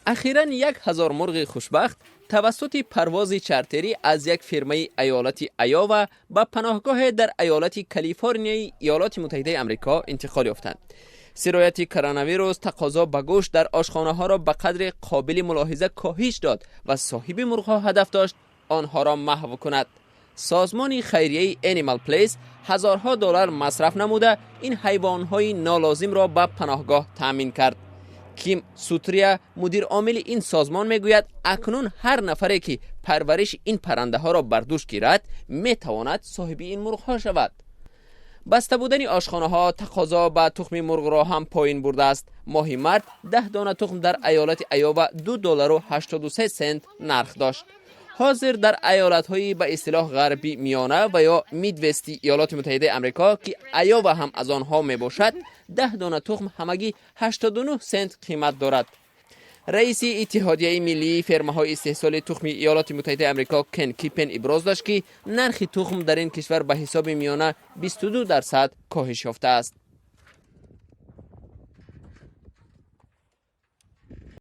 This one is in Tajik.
Ахиран 1000 мурғи хушбахт тавассути парвози чартерӣ аз як фирмаи айолати Айова ба паноҳгоҳе дар айолати Калифорнияи Иёлоти Муттаҳидаи Амрико интиқол ёфтанд. Сирояти коронавирус тақозо ба гӯшт дар ошхонаҳоро ба қадри қобили мулоҳиза коҳиш дод ва соҳиби мурғҳо ҳадаф дошт онҳоро маҳв кунад. Созмони хайрияи Animal Place ҳазорҳо доллар масраф намуда, ин ҳайвонҳои нолозимро ба паноҳгоҳ таъмин кард. Ким Сутрия, мудир омили ин созмон, мегӯяд, акнун ҳар нафаре ки парвариши ин паррандаҳоро бар дӯш гирад, метавонад соҳиби ин мурғҳо шавад. Баста будани ошхонаҳо тақозо ба тухми мурғро ҳам поин бурдааст. Моҳи март 10 дона тухм дар айолати Айова 2 доллару 83 сент нарх дошт. Ҳозир дар айолатҳои ба истилоҳ Ғарби Миёна ва ё Мидвести Иёлоти Муттаҳидаи Амрико, ки Айова ҳам аз онҳо мебошад, 10 дона тухм ҳамагӣ 89 сент қимат дорад. Раиси Иттиҳодияи миллии фермаҳои истеҳсоли тухми Иёлоти Муттаҳидаи Амрико Кен Кипен иброз дошт, ки нархи тухм дар ин кишвар ба ҳисоби миёна 22% коҳиш ёфтааст.